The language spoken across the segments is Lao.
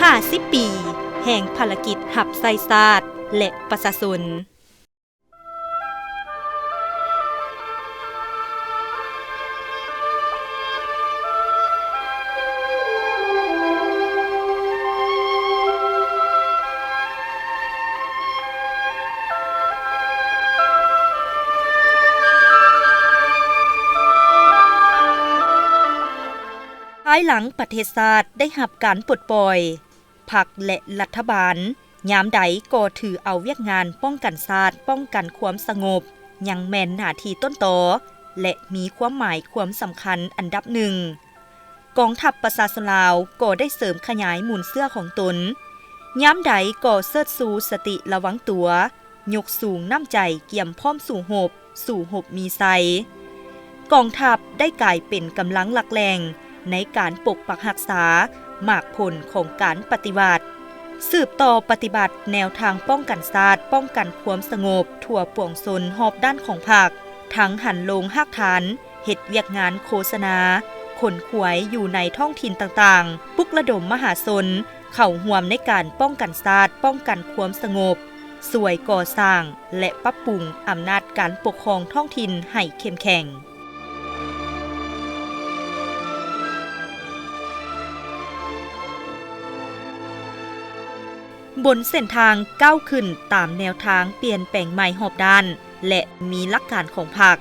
ຫ້າສິບປີແຫ່ງພາລະກິດຮັບໃຊ້ຊາດ ແລະ ປະຊາຊົນ. ພາຍຫຼັງປະເທດຊາດໄດ້ຮັບການປົດປ່ອຍ, ພັກ ແລະ ລັດຖະບານຍາມໃດກໍຖືເອົາວຽກງານປ້ອງກັນຊາດ, ປ້ອງກັນຄວາມສະຫງົບ ຍັງແມ່ນໜ້າທີ່ຕົ້ນຕໍ ແລະ ມີຄວາມໝາຍຄວາມສຳຄັນອັນດັບໜຶ່ງ. ກອງທັບປະຊາຊົນລາວກໍໄດ້ເສີມຂະຫຍາຍມູນເຊື້ອຂອງຕົນ, ຍາມໃດກໍເຊີດຊູສະຕິລະວັງຕົວ, ຍົກສູງນ້ຳໃຈກຽມພ້ອມສູ້ຮົບ, ສູ້ຮົບມີໄຊ. ກອງທັບໄດ້ກາຍເປັນກຳລັງຫຼັກແຫຼ່ງໃນການປົກປັກຮັກສາໝາກຜົນຂອງການປະຕິວັດ, ສືບຕໍ່ປະຕິບັດແນວທາງປ້ອງກັນຊາດ, ປ້ອງກັນຄວາມສະຫງົບທົ່ວປວງຊົນຮອບດ້ານຂອງພັກ, ທັງຫັນລົງຮາກຖານ ເຮັດວຽກງານໂຄສະນາ, ຂົນຂວາຍຢູ່ໃນທ້ອງຖິ່ນຕ່າງໆ, ປຸກລະດົມມະຫາຊົນເຂົ້າຮ່ວມໃນການປ້ອງກັນຊາດ, ປ້ອງກັນຄວາມສະຫງົບ, ຊ່ວຍກໍ່ສ້າງ ແລະ ປັບປຸງອຳນາດການປົກຄອງທ້ອງຖິ່ນໃຫ້ເຂັ້ມແຂງ. ບົນເສັ້ນທາງກ້າວຂຶ້ນຕາມແນວທາງປ່ຽນແປງໃໝ່ຮອບດ້ານ ແລະ ມີຫຼັກການຂອງພັກ,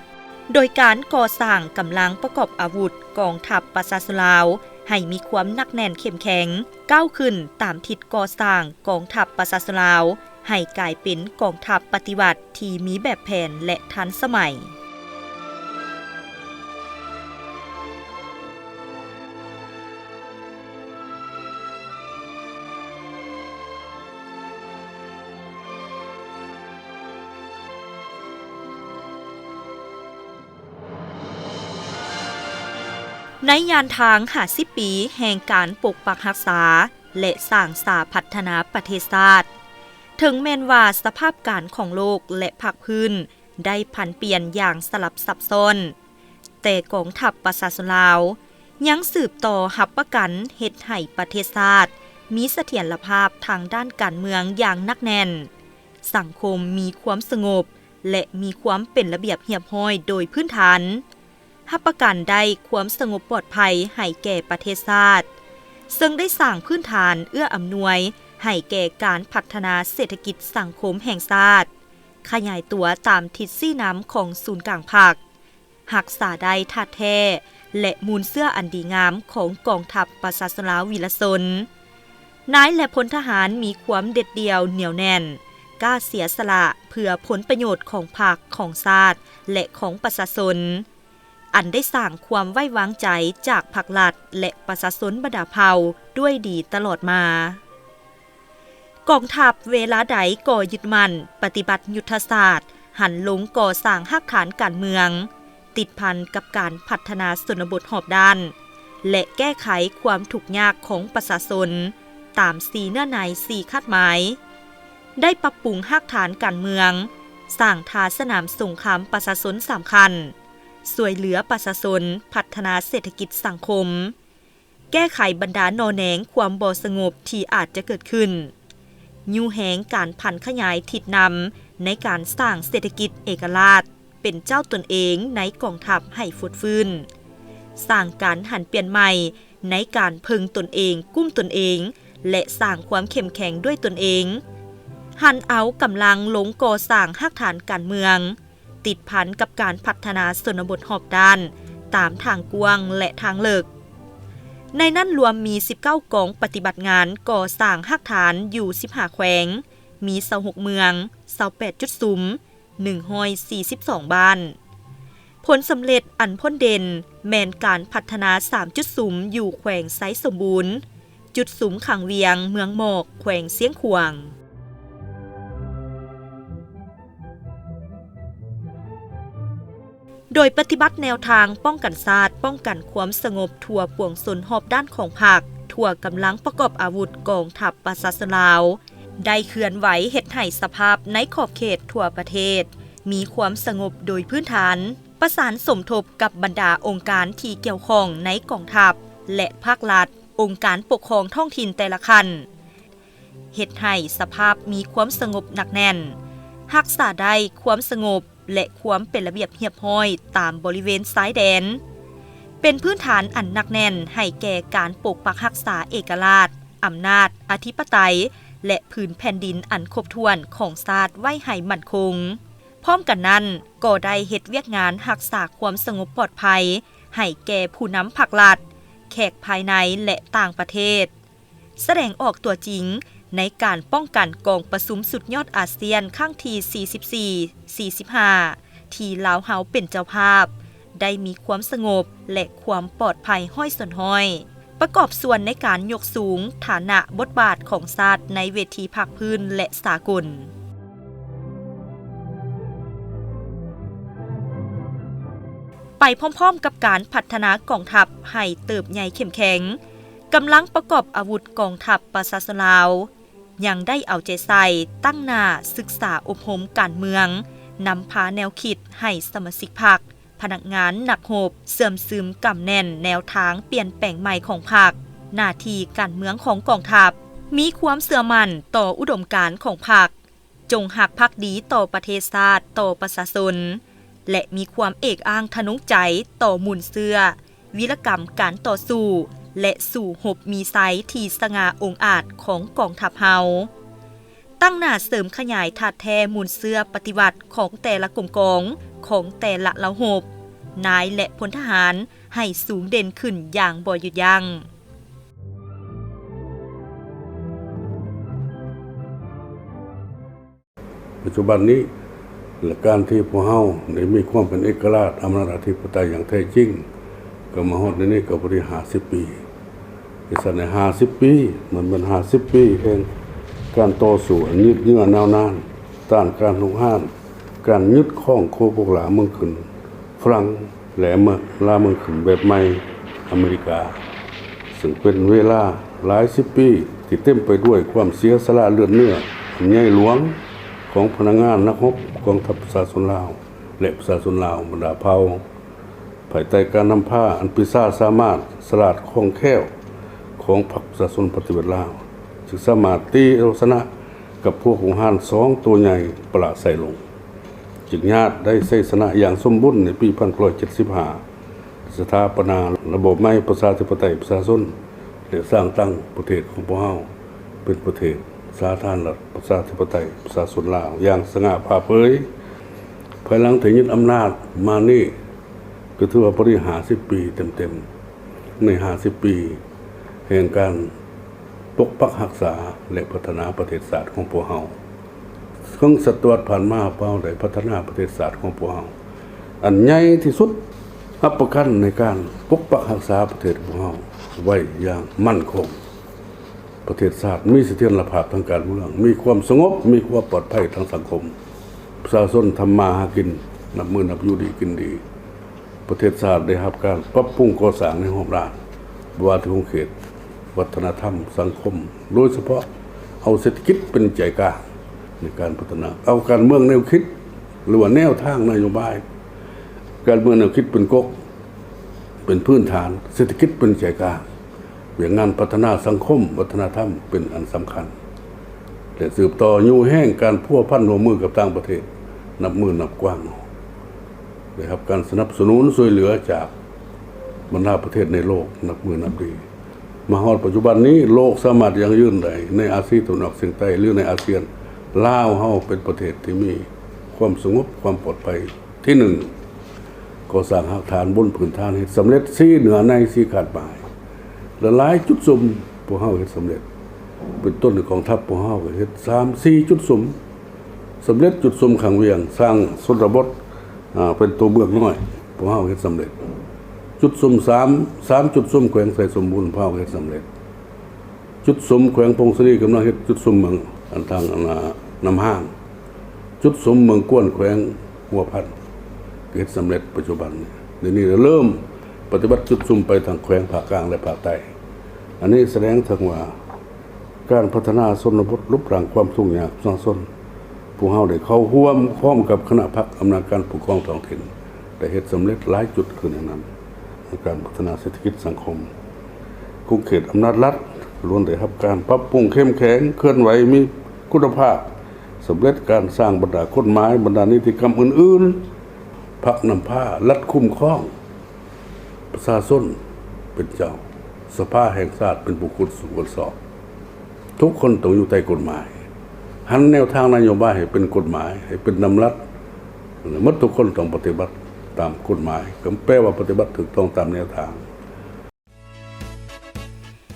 ໂດຍການກໍ່ສ້າງກຳລັງປະກອບອາວຸດກອງທັບປະຊາຊົນລາວໃຫ້ມີຄວາມໜັກແໜ້ນເຂັ້ມແຂງ, ກ້າວຂຶ້ນຕາມທິດກໍ່ສ້າງກອງທັບປະຊາຊົນລາວໃຫ້ກາຍເປັນກອງທັບປະຕິວັດທີ່ມີແບບແຜນ ແລະ ທັນສະໄໝ. ໃນຍານທາງຫ້າສິບປີແຫ່ງການປົກປັກຮັກສາ ແລະ ສ້າງສາພັດທະນາປະເທດຊາດ, ເຖິງແມ່ນວ່າສະພາບການຂອງໂລກ ແລະ ພາກພື້ນໄດ້ຜັນປ່ຽນຢ່າງສະຫຼັບຊັບຊ້ອນ, ແຕ່ກອງທັບປະຊາຊົນລາວຍັງສືບຕໍ່ຮັບປະກັນເຮັດໃຫ້ປະເທດຊາດມີສະຖຽນລະພາບທາງດ້ານການເມືອງຢ່າງໜັກແໜ້ນ, ສັງຄົມມີຄວາມສະຫງົບ ແລະ ມີຄວາມເປັນລະບຽບຮຽບຮ້ອຍໂດຍພື້ນຖານ, ຮັບປະກັນໄດ້ຄວາມສະຫງົບປອດໄພໃຫ້ແກ່ປະເທດຊາດ, ເຊິ່ງໄດ້ສ້າງພື້ນຖານເອື້ອອຳນວຍໃຫ້ແກ່ການພັດທະນາເສດຖະກິດສັງຄົມແຫ່ງຊາດ, ຂະຫຍາຍຕົວຕາມທິດຊີ້ນຳຂອງສູນກາງພັກ, ຮັກສາໄດ້ທາດແທ້ ແລະ ມູນເຊື້ອອັນດີງາມຂອງກອງທັບປະຊາຊົນລາວວິລະຊົນ. ນາຍ ແລະ ພົນທະຫານມີຄວາມເດັດດ່ຽວໜຽວແໜ້ນ, ກ້າເສຍສະຫຼະເພື່ອຜົນປະໂຫຍດຂອງພັກ, ຂອງຊາດ ແລະ ຂອງປະຊາຊົນ, ອັນໄດ້ສ້າງຄວາມໄວ້ວາງໃຈຈາກພັກລັດ ແລະ ປະຊາຊົນບັນດາເຜົ່າດ້ວຍດີຕະຫຼອດມາ. ກອງທັບເວລາໃດກໍຍຶດໝັ້ນປະຕິບັດຍຸດທະສາດຫັນລົງກໍ່ສ້າງຮາກຖານການເມືອງ, ຕິດພັນກັບການພັດທະນາຊົນນະບົດຮອບດ້ານ ແລະ ແກ້ໄຂຄວາມທຸກຍາກຂອງປະຊາຊົນຕາມສີ່ເນື້ອໃນ ສີ່ຄາດໝາຍ, ໄດ້ປັບປຸງຮາກຖານການເມືອງ, ສ້າງທ່າສະໜາມສົງຄາມປະຊາຊົນສາມຂັ້ນ, ຊ່ວຍເຫຼືອປະຊາຊົນພັດທະນາເສດຖະກິດສັງຄົມ, ແກ້ໄຂບັນດາໜໍ່ແໜງຄວາມບໍ່ສະຫງົບທີ່ອາດຈະເກີດຂຶ້ນ, ຍູ້ແຮງການຜັນຂະຫຍາຍທິດນຳໃນການສ້າງເສດຖະກິດເອກະລາດເປັນເຈົ້າຕົນເອງໃນກອງທັບໃຫ້ຟົດຟື້ນ, ສ້າງການຫັນປ່ຽນໃໝ່ໃນການເພິ່ງຕົນເອງ, ກຸ້ມຕົນເອງ ແລະ ສ້າງຄວາມເຂັ້ມແຂງດ້ວຍຕົນເອງ, ຫັນເອົາກຳລັງລົງກໍ່ສ້າງຮາກຖານການເມືອງ, ຕິດພັນກັບການພັດທະນາຊົນນະບົດຮອບດ້ານຕາມທາງກວ້າງ ແລະ ທາງເລິກ. ໃນນັ້ນລວມມີສິບເກົ້າກອງປະຕິບັດງານກໍ່ສ້າງຮາກຖານຢູ່ສິບຫ້າແຂວງ, ມີຊາວຫົກເມືອງ, ຊາວແປດຈຸດສຸມ, ໜຶ່ງຮ້ອຍສີ່ສິບສອງບ້ານ. ຜົນສຳເລັດອັນພົ້ນເດັ່ນແມ່ນການພັດທະນາສາມຈຸດສຸມຢູ່ແຂວງໄຊສົມບູນ, ຈຸດສຸມຂ້າງວຽງ, ເມືອງໝອກ, ແຂວງຊຽງຂວາງ. ໂດຍປະຕິບັດແນວທາງປ້ອງກັນຊາດ, ປ້ອງກັນຄວາມສະຫງົບທົ່ວປວງຊົນຮອບດ້ານຂອງພັກ, ທົ່ວກຳລັງປະກອບອາວຸດກອງທັບປະຊາຊົນລາວ ໄດ້ເຄື່ອນໄຫວເຮັດໃຫ້ສະພາບໃນຂອບເຂດທົ່ວປະເທດມີຄວາມສະຫງົບໂດຍພື້ນຖານ, ປະສານສົມທົບກັບບັນດາອົງການທີ່ກ່ຽວຂ້ອງໃນກອງທັບ ແລະ ພາກລັດ, ອົງການປົກຄອງທ້ອງຖິ່ນແຕ່ລະຂັ້ນ, ເຮັດໃຫ້ສະພາບມີຄວາມສະຫງົບໜັກແໜ້ນ, ຮັກສາໄດ້ຄວາມສະຫງົບ ແລະ ຄວາມເປັນລະບຽບຮຽບຮ້ອຍຕາມບໍລິເວນຊາຍແດນ, ເປັນພື້ນຖານອັນໜັກແໜ້ນໃຫ້ແກ່ການປົກປັກຮັກສາເອກະລາດ, ອຳນາດອະທິປະໄຕ ແລະ ພື້ນແຜ່ນດິນອັນຄົບຖ້ວນຂອງຊາດໄວ້ໃຫ້ໝັ້ນຄົງ. ພ້ອມກັນນັ້ນ, ກໍໄດ້ເຮັດວຽກງານຮັກສາຄວາມສະຫງົບປອດໄພໃຫ້ແກ່ຜູ້ນຳພັກລັດ, ແຂກພາຍໃນ ແລະ ຕ່າງປະເທດ, ສະແດງອອກຕົວຈິງໃນການປ້ອງກັນກອງປະຊຸມສຸດຍອດອາຊຽນຄັ້ງທີສີ່ສິບສີ່ ສີ່ສິບຫ້າ ທີ່ລາວເຮົາເປັນເຈົ້າພາບ, ໄດ້ມີຄວາມສະຫງົບ ແລະ ຄວາມປອດໄພຮ້ອຍສ່ວນຮ້ອຍ, ປະກອບສ່ວນໃນການຍົກສູງຖານະບົດບາດຂອງຊາດໃນເວທີພາກພື້ນ ແລະ ສາກົນ. ໄປພ້ອມໆກັບການພັດທະນາກອງທັບໃຫ້ເຕີບໃຫຍ່ເຂັ້ມແຂງ, ກຳລັງປະກອບອາວຸດກອງທັບປະຊາຊົນລາວ ຍັງໄດ້ເອົາໃຈໃສ່ຕັ້ງໜ້າສຶກສາອົບຮົມການເມືອງ, ນຳພາແນວຄິດໃຫ້ສະມາຊິກພັກ, ພະນັກງານ, ນັກຮົບ ເຊື່ອມຊຶມກຳແໜ້ນແນວທາງປ່ຽນແປງໃໝ່ຂອງພັກ, ໜ້າທີ່ການເມືອງຂອງກອງທັບ, ມີຄວາມເຊື່ອໝັ້ນຕໍ່ອຸດົມການຂອງພັກ, ຈົ່ງຮັກພັກດີຕໍ່ປະເທດຊາດ, ຕໍ່ປະຊາຊົນ ແລະ ມີຄວາມເອກອ້າງທະນົງໃຈຕໍ່ມູນເຊື້ອ ວີລະກຳການຕໍ່ສູ້ ແລະ ສູ້ຮົບມີໄຊທີ່ສະຫງ່າອົງອາດຂອງກອງທັບເຮົາ. ຕັ້ງໜ້າເສີມຂະຫຍາຍທາດແທ້ມູນເຊື້ອປະຕິວັດຂອງແຕ່ລະກົມກອງ, ຂອງແຕ່ລະເຫຼົ່າຮົບ, ນາຍ ແລະ ພົນທະຫານ ໃຫ້ສູງເດັ່ນຂຶ້ນຢ່າງບໍ່ຢຸດຢັ້ງ. ປັດຈຸບັນນີ້ ແລະ ການທີ່ພວກເຮົາໄດ້ມີຄວາມເປັນເອກະລາດ, ອຳນາດອະທິປະໄຕຢ່າງແທ້ຈິງ ກໍມາຮອດໃນນີ້ກໍພໍດີຫ້າສິບປີ. ເຮັດຊັ້ນໃນຫ້າສິບປີ ມັນແມ່ນຫ້າສິບປີແຫ່ງການຕໍ່ສູ້ອັນຍືດເຍື້ອຍາວນານ, ຕ້ານການຮຸກຮານ, ການຍຶດຄອງໂຄໂປກລາເມືອງຂຶ້ນ ຝຣັ່ງ ແລະ ເມືອງ ລາເມືອງຂຶ້ນແບບໃໝ່ ອາເມລິກາ, ເຊິ່ງເປັນເວລາຫຼາຍສິບປີທີ່ເຕັມໄປດ້ວຍຄວາມເສຍສະຫຼະເລືອດເນື້ອອັນໃຫຍ່ຫຼວງຂອງພະນັກງານນັກຮົບກອງທັບປະຊາຊົນລາວ ແລະ ປະຊາຊົນລາວບັນດາເຜົ່າ, ພາຍໃຕ້ການນຳພາອັນປີຊາສາມາດ, ສະຫຼາດ, ຄ່ອງແຄ້ວຂອງພັກປະຊາຊົນປະຕິວັດລາວ, ຈຶ່ງສາມາດຕີເອົາຊະນະ ກັບພວກຮຸກຮານສອງໂຕໃຫຍ່ປະລະໄຊລົງ, ຈຶ່ງຍາດໄດ້ໄຊຊະນະຢ່າງສົມບູນໃນປີພັນເກົ້າຮ້ອຍເຈັດສິບຫ້າ, ສະຖາປະນາລະບອບໃໝ່ປະຊາທິປະໄຕປະຊາຊົນ ແລະ ສ້າງຕັ້ງປະເທດຂອງພວກເຮົາເປັນປະເທດສາທາລະນະລັດປະຊາທິປະໄຕປະຊາຊົນລາວຢ່າງສະຫງ່າຜ່າເຜີຍ. ພາຍຫຼັງທີ່ຍຶດອຳນາດມານີ້ ກໍຖືວ່າພໍດີຫ້າສິບປີເຕັມໆ. ໃນຫ້າສິບປີແຫ່ງການປົກປັກຮັກສາ ແລະ ພັດທະນາປະເທດຊາດຂອງພວກເຮົາ, ເຖິງສະຕະວັດຜ່ານມາ ພວກເຮົາໄດ້ພັດທະນາປະເທດຊາດຂອງພວກເຮົາ ອັນໃຫຍ່ທີ່ສຸດ, ຮັບປະກັນໃນການປົກປັກຮັກສາປະເທດຂອງພວກເຮົາໄວ້ຢ່າງໝັ້ນຄົງ. ປະເທດຊາດມີສະຖຽນລະພາບທາງການເມືອງ, ມີຄວາມສະຫງົບ, ມີຄວາມປອດໄພທາງສັງຄົມ, ປະຊາຊົນທຳມາຫາກິນ ນັບມື້ນັບຢູ່ດີກິນດີ. ປະເທດຊາດໄດ້ຮັບການປັບປຸງກໍ່ສ້າງໃນຮອບດ້ານ, ບໍ່ວ່າແຕ່ຂົງເຂດວັດທະນະທຳ, ສັງຄົມ, ໂດຍສະເພາະເອົາເສດຖະກິດເປັນໃຈກາງໃນການພັດທະນາ, ເອົາການເມືອງແນວຄິດ ຫຼືວ່າແນວທາງນະໂຍບາຍການເມືອງແນວຄິດເປັນກົກ ເປັນພື້ນຖານ, ເສດຖະກິດເປັນໃຈກາງ, ວຽກງານພັດທະນາສັງຄົມ, ວັດທະນະທຳເປັນອັນສຳຄັນ ແລະ ສືບຕໍ່ຍູ້ແຮງການພົວພັນຮ່ວມມືກັບຕ່າງປະເທດ ນັບມື້ນັບກວ້າງອອກ, ໄດ້ຮັບການສະໜັບສະໜູນຊ່ວຍເຫຼືອຈາກບັນດາປະເທດໃນໂລກ ນັບມື້ນັບດີ. ມາຮອດປັດຈຸບັນນີ້, ໂລກສາມາດຢັ້ງຢືນໄດ້ໃນອາຊີຕາເວັນອອກສຽງໃຕ້ ຫຼື ໃນອາຊຽນ. ລາວເຮົາເປັນປະເທດທີ່ມີຄວາມສະຫງົບ, ຄວາມປອດໄພ ທີໜຶ່ງ, ກໍ່ສ້າງຮາກຖານບົນພື້ນຖານເຮັດສຳເລັດສີ່ເນື້ອໃນສີ່ຄາດໝາຍ ແລະ ຫຼາຍຈຸດສຸມພວກເຮົາເຮັດສຳເລັດ. ເປັນຕົ້ນກອງທັບພວກເຮົາກໍເຮັດສາມສີ່ຈຸດສຸມ ສຳເລັດ. ຈຸດສຸມຂ້າງວຽງ, ສ້າງຊົນນະບົດ, ອາ, ເປັນຕົວເມືອງນ້ອຍ, ພວກເຮົາເຮັດສຳເລັດ. ຈຸດສຸມສາມ, ສາມຈຸດສຸມແຂວງໄຊສົມບູນ, ພວກເຮົາເຮັດສຳເລັດ. ຈຸດສຸມແຂວງຜົ້ງສາລີກຳລັງເຮັດຈຸດສຸມເມືອງ ອັນທາງ ອັນ ອາ ນ້ຳຫ້າງ, ຈຸດສຸມເມືອງກວນແຂວງຫົວພັນ ເຮັດສຳເລັດປັດຈຸບັນ. ດຽວນີ້ເລີ່ມປະຕິບັດຈຸດສຸມໄປທາງແຂວງພາກກາງ ແລະ ພາກໃຕ້. ອັນນີ້ສະແດງເຖິງວ່າການພັດທະນາຊົນນະບົດ ລົບລ້າງຄວາມທຸກຍາກປະຊາຊົນ, ພວກເຮົາໄດ້ເຂົ້າຮ່ວມພ້ອມກັບຄະນະພັກອຳນາດການປົກຄອງທ້ອງຖິ່ນ ໄດ້ເຮັດສຳເລັດຫຼາຍຈຸດຄືນຢ່າງນັ້ນ ໃນການພັດທະນາເສດຖະກິດສັງຄົມ. ໂຄ ຂົງເຂດອຳນາດລັດ ລ້ວນໄດ້ຮັບການປັບປຸງເຂັ້ມແຂງ, ເຄື່ອນໄຫວມີຄຸນນະພາບ, ສຳເລັດການສ້າງບັນດາກົດໝາຍ, ບັນດານິຕິກຳອື່ນໆ. ພັກນຳພາ, ລັດຄຸ້ມຄອງ, ປະຊາຊົນເປັນເຈົ້າ, ສະພາແຫ່ງຊາດເປັນຜູ້ຂຸດຄົ້ນສອບ. ທຸກຄົນຕ້ອງຢູ່ໃຕ້ກົດໝາຍ, ຫັນແນວທາງນະໂຍບາຍໃຫ້ເປັນກົດໝາຍ, ໃຫ້ເປັນດຳລັດ. ໝົດທຸກຄົນຕ້ອງປະຕິບັດຕາມກົດໝາຍ, ກໍແປວ່າປະຕິບັດຖືກຕ້ອງຕາມແນວທາງ.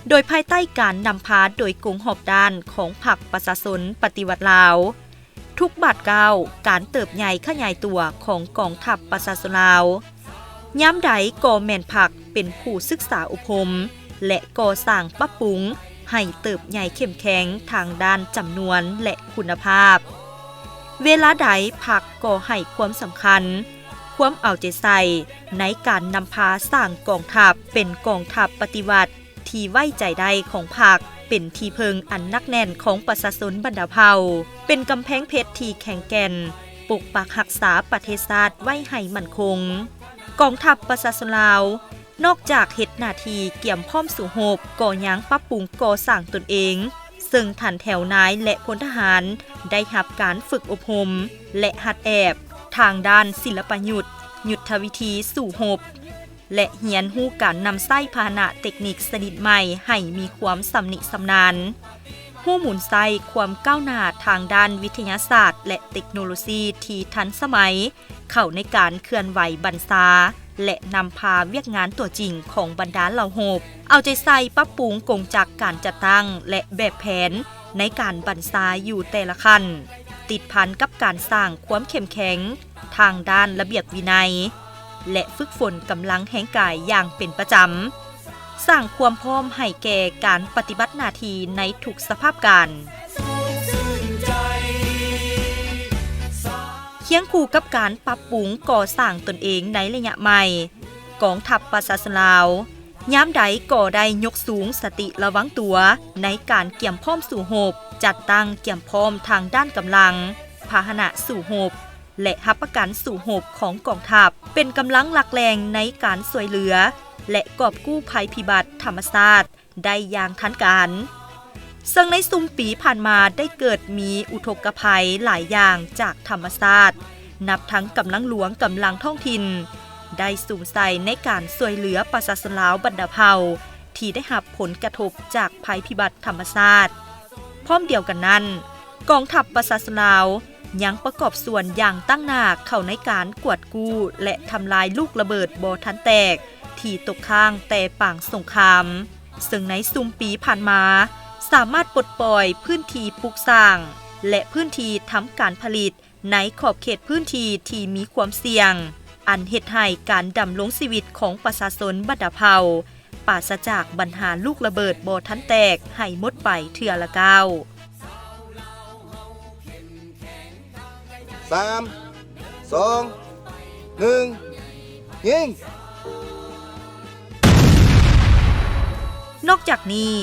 ໂດຍພາຍໃຕ້ການນຳພາໂດຍກົງຮອບດ້ານຂອງພັກປະຊາຊົນປະຕິວັດລາວ, ທຸກບາດກ້າວການເຕີບໃຫຍ່ຂະຫຍາຍຕົວຂອງກອງທັບປະຊາຊົນລາວ ຍາມໃດກໍແມ່ນພັກເປັນຜູ້ສຶກສາອົບຮົມ ແລະ ກໍ່ສ້າງປັບປຸງໃຫ້ເຕີບໃຫຍ່ເຂັ້ມແຂງທາງດ້ານຈຳນວນ ແລະ ຄຸນນະພາບ. ເວລາໃດພັກກໍໃຫ້ຄວາມສຳຄັນ, ຄວາມເອົາໃຈໃສ່ໃນການນຳພາສ້າງກອງທັບເປັນກອງທັບປະຕິວັດ ທີ່ໄວ້ໃຈໄດ້ຂອງພັກ, ເປັນທີ່ເພິ່ງອັນໜັກແໜ້ນຂອງປະຊາຊົນບັນດາເຜົ່າ, ເປັນກຳແພງເພັດທີ່ແຂງແກ່ນ, ປົກປັກຮັກສາປະເທດຊາດໄວ້ໃຫ້ໝັ້ນຄົງ. ກອງທັບປະຊາຊົນລາວ ນອກຈາກເຮັດໜ້າທີ່ກຽມພ້ອມສູ້ຮົບ, ກໍຍັງປັບປຸງກໍ່ສ້າງຕົນເອງ, ເຊິ່ງທ່ານແຖວນາຍ ແລະ ພົນທະຫານ ໄດ້ຮັບການຝຶກອົບຮົມ ແລະ ຫັດແອບທາງດ້ານສິລະປະຍຸດ, ຍຸດທະວິທີສູ້ຮົບ ແລະ ຮຽນຮູ້ການນຳໃຊ້ພາຫະນະເຕັກນິກຊະນິດໃໝ່ໃຫ້ມີຄວາມຊຳນິຊຳນານ, ຮູ້ໝູນໃຊ້ຄວາມກ້າວໜ້າທາງດ້ານວິທະຍາສາດ ແລະ ເຕັກໂນໂລຊີທີ່ທັນສະໄໝເຂົ້າໃນການເຄື່ອນໄຫວບັນຊາ ແລະ ນຳພາວຽກງານຕົວຈິງຂອງບັນດາເຫຼົ່າຮົບ, ເອົາໃຈໃສ່ປັບປຸງກົງຈັກການຈັດຕັ້ງ ແລະ ແບບແຜນໃນການບັນຊາຢູ່ແຕ່ລະຂັ້ນ, ຕິດພັນກັບການສ້າງຄວາມເຂັ້ມແຂງ ທາງດ້ານລະບຽບວິໄນ ແລະ ຝຶກຝົນກຳລັງແຮງກາຍຢ່າງເປັນປະຈຳ, ສ້າງຄວາມພ້ອມໃຫ້ແກ່ການປະຕິບັດໜ້າທີ່ໃນທຸກສະພາບການ. ຄຽງຄູ່ກັບການປັບປຸງກໍ່ສ້າງຕົນເອງໃນໄລຍະໃໝ່, ກອງທັບປະຊາຊົນລາວ ຍາມໃດກໍໄດ້ຍົກສູງສະຕິລະວັງຕົວໃນການກຽມພ້ອມສູ້ຮົບ, ຈັດຕັ້ງກຽມພ້ອມທາງດ້ານກຳລັງ, ພາຫະນະສູ້ຮົບ ແລະ ຮັບປະກັນສູ້ຮົບຂອງກອງທັບ ເປັນກຳລັງຫຼັກແຫຼ່ງໃນການຊ່ວຍເຫຼືອ ແລະ ກອບກູ້ໄພພິບັດທຳມະຊາດໄດ້ຢ່າງທັນການ. ເຊິ່ງໃນຊຸມປີຜ່ານມາໄດ້ເກີດມີອຸທົກກະໄພຫຼາຍຢ່າງຈາກທຳມະຊາດ, ນັບທັງກຳລັງຫຼວງ, ກຳລັງທ້ອງຖິ່ນ ໄດ້ສຸມໃສ່ໃນການຊ່ວຍເຫຼືອປະຊາຊົນລາວບັນດາເຜົ່າທີ່ໄດ້ຮັບຜົນກະທົບຈາກໄພພິບັດທຳມະຊາດ. ພ້ອມດຽວກັນນັ້ນ, ກອງທັບປະຊາຊົນລາວຍັງປະກອບສ່ວນຢ່າງຕັ້ງໜ້າເຂົ້າໃນການກວາດກູ້ ແລະ ທຳລາຍລູກລະເບີດບໍ່ທັນແຕກທີ່ຕົກຄ້າງແຕ່ປາງສົງຄາມ, ເຊິ່ງໃນຊຸມປີຜ່ານມາສາມາດປົດປ່ອຍພື້ນທີ່ປຸກສ້າງ ແລະ ພື້ນທີ່ທຳການຜະລິດ ໃນຂອບເຂດພື້ນທີ່ທີ່ມີຄວາມສ່ຽງ, ອັນເຮັດໃຫ້ການດຳລົງຊີວິດຂອງປະຊາຊົນບັນດາເຜົ່າປາສະຈາກບັນຫາລູກລະເບີດບໍ່ທັນແຕກໃຫ້ໝົດໄປເທື່ອລະກ້າວ. ສາມ ສອງ ໜຶ່ງ ຍິງ! ນອກຈາກນີ້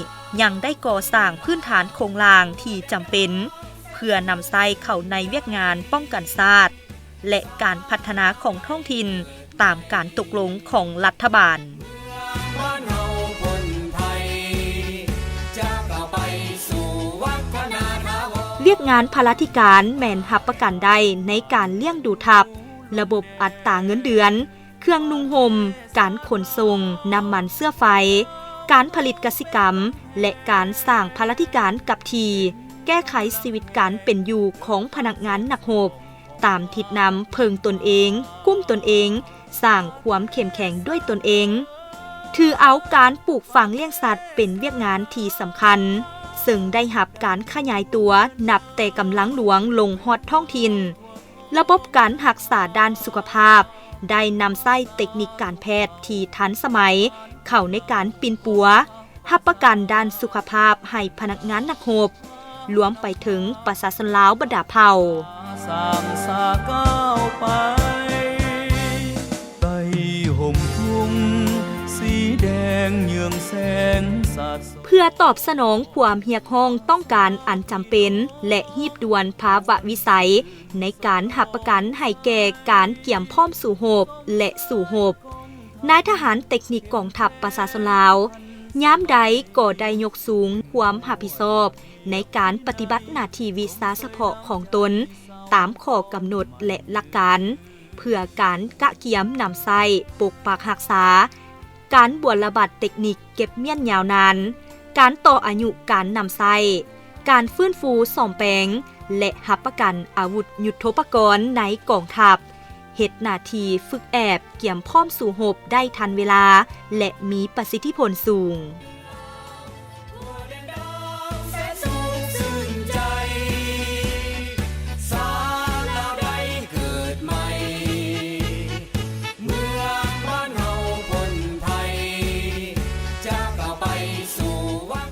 ຍັງໄດ້ກໍ່ສ້າງພື້ນຖານໂຄງລ່າງທີ່ຈຳເປັນ ເພື່ອນຳໃຊ້ເຂົ້າໃນວຽກງານປ້ອງກັນຊາດ ແລະ ການພັດທະນາຂອງທ້ອງຖິ່ນຕາມການຕົກລົງຂອງລັດຖະບານ. ວຽກງານພະລາທິການແມ່ນຮັບປະກັນໄດ້ໃນການລ້ຽງດູທັບ, ລະບົບອັດຕາເງິນເດືອນ, ເຄື່ອງນຸ່ງຫົ່ມ, ການຂົນສົ່ງ, ນ້ຳມັນເຊື້ອໄຟ, ການຜະລິດກະສິກຳ ແລະ ການສ້າງພະລາທິການກັບທີ່, ແກ້ໄຂຊີວິດການເປັນຢູ່ຂອງພະນັກງານນັກຮົບ, ຕາມທິດນຳເພິ່ງຕົນເອງ, ກຸ້ມຕົນເອງ, ສ້າງຄວາມເຂັ້ມແຂງດ້ວຍຕົນເອງ. ຖືເອົາການປູກຝັງລ້ຽງສັດເປັນວຽກງານທີ່ສຳຄັນ, ເຊິ່ງໄດ້ຮັບການຂະຫຍາຍຕົວນັບແຕ່ກຳລັງຫຼວງລົງຮອດທ້ອງຖິ່ນ. ລະບົບການຮັກສາດ້ານສຸຂະພາບໄດ້ນຳໃຊ້ເຕັກນິກການແພດທີ່ທັນສະໄໝເຂົ້າໃນການປິ່ນປົວ, ຮັບປະກັນດ້ານສຸຂະພາບໃຫ້ພະນັກງານນັກຮົບ, ລວມໄປເຖິງປະຊາຊົນລາວບັນດາເຜົ່າ. ເພື່ອຕອບສະໜອງຄວາມຮຽກຮ້ອງຕ້ອງການອັນຈຳເປັນ ແລະ ຮີບດ່ວນພາວະວິໄສໃນການຮັບປະກັນໃຫ້ແກ່ການກຽມພ້ອມສູ້ຮົບ ແລະ ສູ້ຮົບ, ນາຍທະຫານເຕັກນິກກອງທັບປະຊາຊົນລາວ ຍາມໃດກໍໄດ້ຍົກສູງຄວາມຮັບຜິດຊອບໃນການປະຕິບັດໜ້າທີ່ວິຊາສະເພາະຂອງຕົນ ຕາມຂໍ້ກຳນົດ ແລະ ຫຼັກການ ເພື່ອການກະກຽມນຳໃຊ້ປົກປັກຮັກສາ, ການບວດລະບັດເຕັກນິກເກັບມ້ຽນຍາວນານ, ການຕໍ່ອາຍຸການນຳໃຊ້, ການຟື້ນຟູສ້ອມແປງ ແລະ ຮັບປະກັນອາວຸດຍຸດໂທປະກອນໃນກອງທັບ, ເຮັດໜ້າທີ່ຝຶກແອບກຽມພ້ອມສູ້ຮົບໄດ້ທັນເວລາ ແລະ ມີປະສິດທິຜົນສູງ.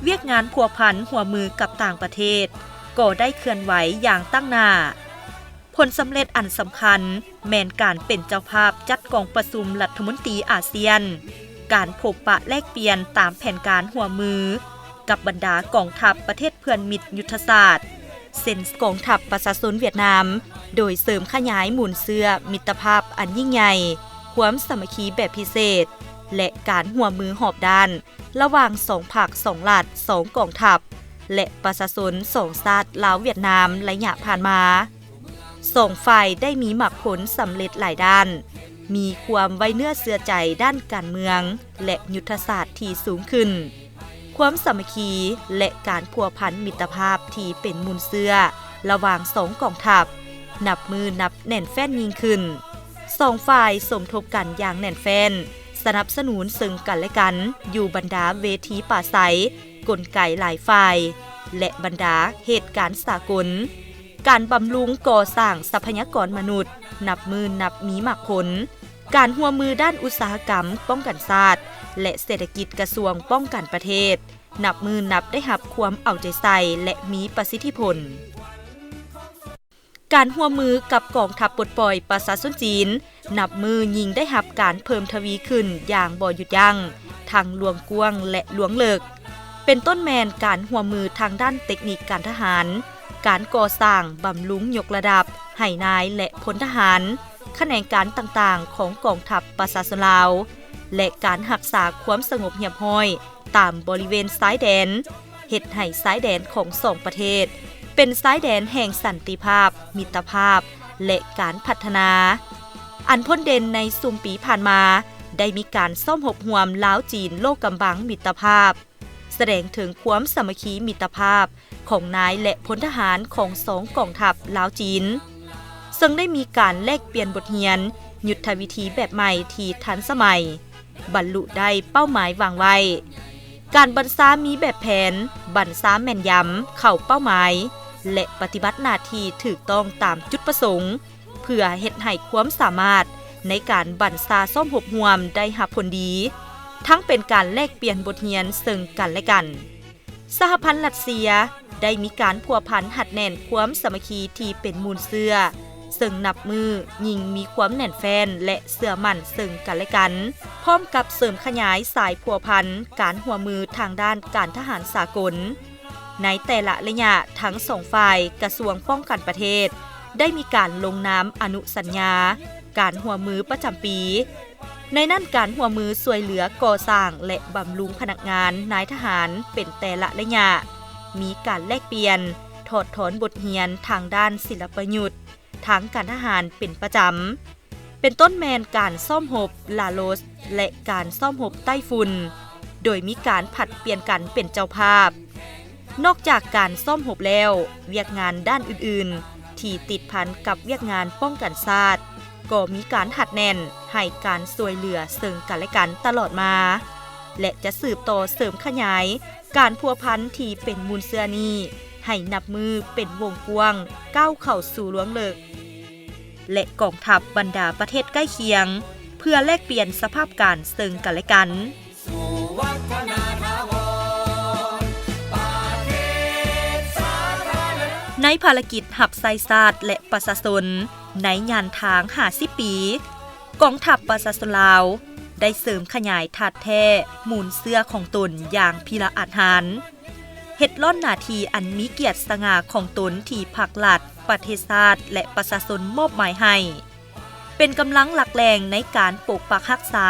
ວຽກງານພົວພັນຮ່ວມມືກັບຕ່າງປະເທດກໍໄດ້ເຄື່ອນໄຫວຢ່າງຕັ້ງໜ້າ. ຜົນສຳເລັດອັນສຳຄັນແມ່ນການເປັນເຈົ້າພາບຈັດກອງປະຊຸມລັດຖະມົນຕີອາຊຽນ, ການພົບປະແລກປ່ຽນຕາມແຜນການຮ່ວມມືກັບບັນດາກອງທັບປະເທດເພື່ອນມິດຍຸດທະສາດ ເຊັ່ນ ກອງທັບປະຊາຊົນຫວຽດນາມ, ໂດຍເສີມຂະຫຍາຍມູນເຊື້ອມິດຕະພາບອັນຍິ່ງໃຫຍ່, ຄວາມສາມັກຄີແບບພິເສດ ແລະ ການຮ່ວມມືຮອບດ້ານ ລະຫວ່າງສອງພັກ, ສອງລັດ, ສອງກອງທັບ ແລະ ປະຊາຊົນສອງຊາດລາວຫວຽດນາມໄລຍະຜ່ານມາ. ສອງຝ່າຍໄດ້ມີໝາກຜົນສຳເລັດຫຼາຍດ້ານ, ມີຄວາມໄວ້ເນື້ອເຊື່ອໃຈດ້ານການເມືອງ ແລະ ຍຸດທະສາດທີ່ສູງຂຶ້ນ. ຄວາມສາມັກຄີ ແລະ ການພົວພັນມິດຕະພາບທີ່ເປັນມູນເຊື້ອລະຫວ່າງສອງກອງທັບ ນັບມື້ນັບແໜ້ນແຟ້ນຍິ່ງຂຶ້ນ. ສອງຝ່າຍສົມທົບກັນຢ່າງແໜ້ນແຟ້ນ, ສະໜັບສະໜູນເຊິ່ງກັນແລະກັນຢູ່ບັນດາເວທີປາໄສ, ກົນໄກຫຼາຍຝ່າຍ ແລະ ບັນດາເຫດການສາກົນ. ການບຳລຸງກໍ່ສ້າງຊັບພະຍາກອນມະນຸດ ນັບມື້ນັບມີໝາກຜົນ. ການຮ່ວມມືດ້ານອຸດສາຫະກຳປ້ອງກັນຊາດ ແລະ ເສດຖະກິດກະຊວງປ້ອງກັນປະເທດ ນັບມື້ນັບໄດ້ຮັບຄວາມເອົາໃຈໃສ່ ແລະ ມີປະສິດທິຜົນ. ການຮ່ວມມືກັບກອງທັບປົດປ່ອຍປະຊາຊົນຈີນ ນັບມື້ຍິ່ງໄດ້ຮັບການເພີ່ມທະວີຂຶ້ນຢ່າງບໍ່ຢຸດຢັ້ງ, ທັງລວງກວ້າງ ແລະ ລວງເລິກ, ເປັນຕົ້ນແມ່ນການຮ່ວມມືທາງດ້ານເຕັກນິກການທະຫານ, ການກໍ່ສ້າງ, ບຳລຸງ, ຍົກລະດັບໃຫ້ນາຍ ແລະ ພົນທະຫານ, ຂະແໜງການຕ່າງໆຂອງກອງທັບປະຊາຊົນລາວ ແລະ ການຮັກສາຄວາມສະຫງົບຮຽບຮ້ອຍຕາມບໍລິເວນຊາຍແດນ, ເຮັດໃຫ້ຊາຍແດນຂອງສອງປະເທດເປັນຊາຍແດນແຫ່ງສັນຕິພາບ, ມິດຕະພາບ ແລະ ການພັດທະນາ. ອັນພົ້ນເດັ່ນໃນຊຸມປີຜ່ານມາ ໄດ້ມີການຊ້ອມຮົບຮ່ວມລາວ-ຈີນໂລກຳບັງມິດຕະພາບ, ສະແດງເຖິງຄວາມສາມັກຄີມິດຕະພາບຂອງນາຍ ແລະ ພົນທະຫານຂອງສອງກອງທັບລາວ-ຈີນ, ເຊິ່ງໄດ້ມີການແລກປ່ຽນບົດຮຽນຍຸດທະວິທີແບບໃໝ່ທີ່ທັນສະໄໝ, ບັນລຸໄດ້ເປົ້າໝາຍວາງໄວ້. ການບັນຊາມີແບບແຜນ, ບັນຊາແມ່ນຢຳ, ເຂົ້າເປົ້າໝາຍ ແລະ ປະຕິບັດໜ້າທີ່ຖືກຕ້ອງຕາມຈຸດປະສົງ, ເພື່ອເຮັດໃຫ້ຄວາມສາມາດໃນການບັນຊາຊ້ອມຮົບຮ່ວມໄດ້ຮັບຜົນດີ, ທັງເປັນການແລກປ່ຽນບົດຮຽນເຊິ່ງກັນແລະກັນ. ສະຫະພັນລັດເຊຍໄດ້ມີການພົວພັນຮັດແໜ້ນຄວາມສາມັກຄີທີ່ເປັນມູນເຊື້ອ, ເຊິ່ງນັບມື້ຍິ່ງມີຄວາມແໜ້ນແຟ້ນ ແລະ ເຊື່ອໝັ້ນເຊິ່ງກັນແລະກັນ, ພ້ອມກັບເສີມຂະຫຍາຍສາຍພົວພັນການຮ່ວມມືທາງດ້ານການທະຫານສາກົນ. ໃນແຕ່ລະໄລຍະ, ທັງສອງຝ່າຍກະຊວງປ້ອງກັນປະເທດ ໄດ້ມີການລົງນາມອະນຸສັນຍາການຮ່ວມມືປະຈຳປີ, ໃນນັ້ນການຮ່ວມມືຊ່ວຍເຫຼືອກໍ່ສ້າງ ແລະ ບຳລຸງພະນັກງານນາຍທະຫານເປັນແຕ່ລະໄລຍະ, ມີການແລກປ່ຽນ, ຖອດຖອນບົດຮຽນທາງດ້ານສິລະປະຍຸດທາງການທະຫານເປັນປະຈຳ. ເປັນຕົ້ນແມ່ນການຊ້ອມຮົບລາໂລສ ແລະ ການຊ້ອມຮົບໃຕ້ຝຸ່ນ, ໂດຍມີການຜັດປ່ຽນກັນເປັນເຈົ້າພາບ. ນອກຈາກການຊ້ອມຮົບແລ້ວ, ວຽກງານດ້ານອື່ນໆທີ່ຕິດພັນກັບວຽກງານປ້ອງກັນຊາດ ກໍມີການຮັດແໜ້ນໃຫ້ການຊ່ວຍເຫຼືອເຊິ່ງກັນແລະກັນຕະຫຼອດມາ ແລະ ຈະສືບຕໍ່ເສີມຂະຫຍາຍການພົວພັນທີ່ເປັນມູນເຊື້ອນີ້ ໃຫ້ນັບມື້ເປັນວົງກວ້າງ, ກ້າວເຂົ້າສູ່ລວງເລິກ ແລະ ກອງທັບບັນດາປະເທດໃກ້ຄຽງ ເພື່ອແລກປ່ຽນສະພາບການເຊິ່ງກັນແລະກັນ. ໃນພາລະກິດຮັບໃຊ້ຊາດ ແລະ ປະຊາຊົນໃນຍານທາງຫ້າສິບປີ, ກອງທັບປະຊາຊົນລາວໄດ້ເສີມຂະຫຍາຍທາດແທ້ມູນເຊື້ອຂອງຕົນຢ່າງພິລະອາດຫານ. ເຮັດລ້ອນໜ້າທີ່ອັນມີກຽດສະຫງ່າຂອງຕົນທີ່ພັກລັດ, ປະເທດຊາດ ແລະ ປະຊາຊົນມອບໝາຍໃຫ້, ເປັນກຳລັງຫຼັກແຫຼ່ງໃນການປົກປັກຮັກສາ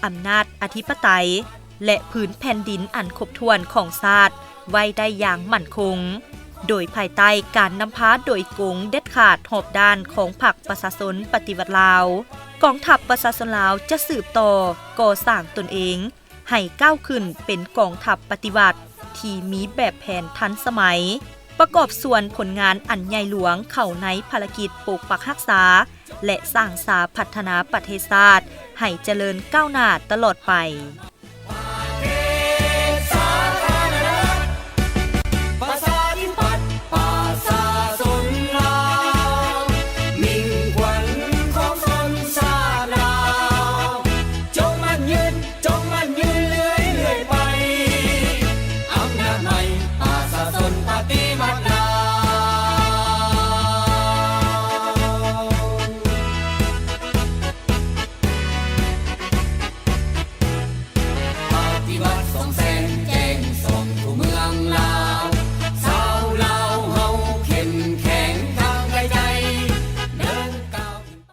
ອຳນາດອະທິປະໄຕ, ແລະ ພື້ນແຜ່ນດິນອັນຄົບຖ້ວນຂອງຊາດໄວ້ໄດ້ຢ່າງໝັ້ນຄົງ, ໂດຍພາຍໃຕ້ການນຳພາໂດຍກົງເດັດຂາດຮອບດ້ານຂອງພັກປະຊາຊົນປະຕິວັດລາວ, ກອງທັບປະຊາຊົນລາວຈະສືບຕໍ່ກໍ່ສ້າງຕົນເອງ ໃຫ້ກ້າວຂຶ້ນເປັນກອງທັບປະຕິວັດທີ່ມີແບບແຜນທັນສະໄໝ, ປະກອບສ່ວນຜົນງານອັນໃຫຍ່ຫຼວງເຂົ້າໃນພາລະກິດປົກປັກຮັກສາ ແລະ ສ້າງສາພັດທະນາປະເທດຊາດໃຫ້ຈະເລີນກ້າວໜ້າຕະຫຼອດໄປ. ປະຊາທິປັດ ປະຊາຊົນລາວ ມິ່ງຂວັນຂອງຊົນຊາດລາວ ຈົ່ງໝັ້ນຍືນ ຈົ່ງໝັ້ນຍືນເລື້ອຍໆໄປ ອຳນາດໃໝ່ ປະຊາຊົນປະຕິວັດລ